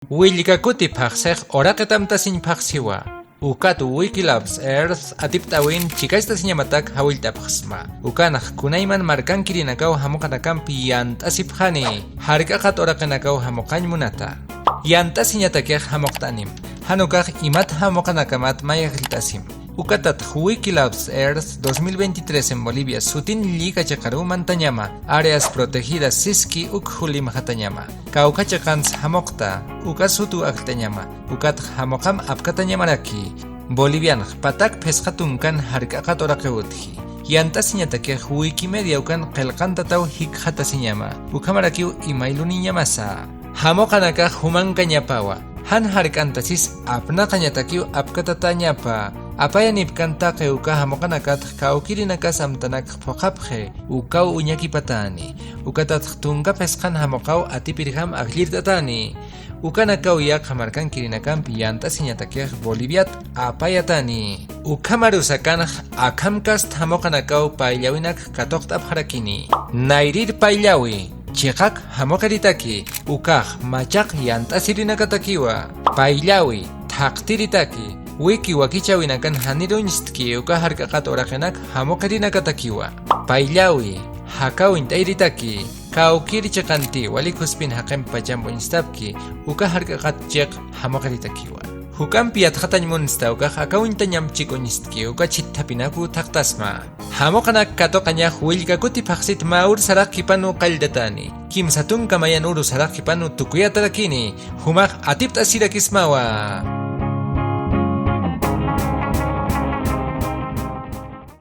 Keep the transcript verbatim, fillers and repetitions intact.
Willka kuti phaxsix uraqitamtasiñ phaxsiwa. Ukat Wiki Loves Earth atipt'awin chikastasiñamatak jawillt'apxsma. Ukanx kunayman markankirinakaw jamuqanakampi yant'asipxani. Jark'aqat uraqinakaw jamuqañ munata. Yant'asiñatakix jamuqt'anim. Jan ukax imat jamuqanakamat mayjillt'asim. Ukatatx Wiki Loves Earth dos mil veintitrés en Bolivia sutin llika chiqaruw mantañama, áreas protegidas siski ukxu limxatañama. Kawkha chiqans jamuqta, uka sutu akt'añama, ukatx jamuqam apkatañamaraki. Bolivianx patak phisqa tunkan jark'aqat uraqiw utji. Yant'asiñatakix Wikimedia ukan qillqantataw jikxatasiñama, ukhamarakiw imayluniñamasa. Jamuqanakax jumankañapawa. Jan jark'antasis apnaqañatakiw apkatatañapa. Apayanipkan taqi uka jamuqanakatx kawkirinakas amtanakx phuqhapxi, ukaw uñakipatäni. Ukatatx tunka phisqan jamuqaw atipirjam ajllirt'atäni. Ukanakaw yaqha markankirinakampi yant'asiñatakix Boliviat apayatäni. Ukhamarusakanx akhamkast jamuqanakaw payllawinakx katuqt'apxarakini. Nayrir payllawi, chiqak jamuqiritaki, ukax machaq yant'asirinakatakiwa. Payllawi, thaqtiritaki, wiki wakichäwinakan janiruñstki uka jark'aqat uraqinak jamuqirinakatakiwa. Payllawi, jakaw uñt'ayiritaki, kawkir chiqanti wali khuspin jaqimp pachamp uñstapki, uka jark'aqat chiq jamuqiritakiwa. Juk'amp yatxatañ munsta ukax aka uñtañamp chik uñstki uka chhithapinaku thaqtasma. Jamuqanak katuqañax willka kuti phaxsit mä ur saraqkipanu qalltatani. Kimsa tunka mayan uru saraqkipanu tukuyatarakini. Jumax atipt'asirakismawa.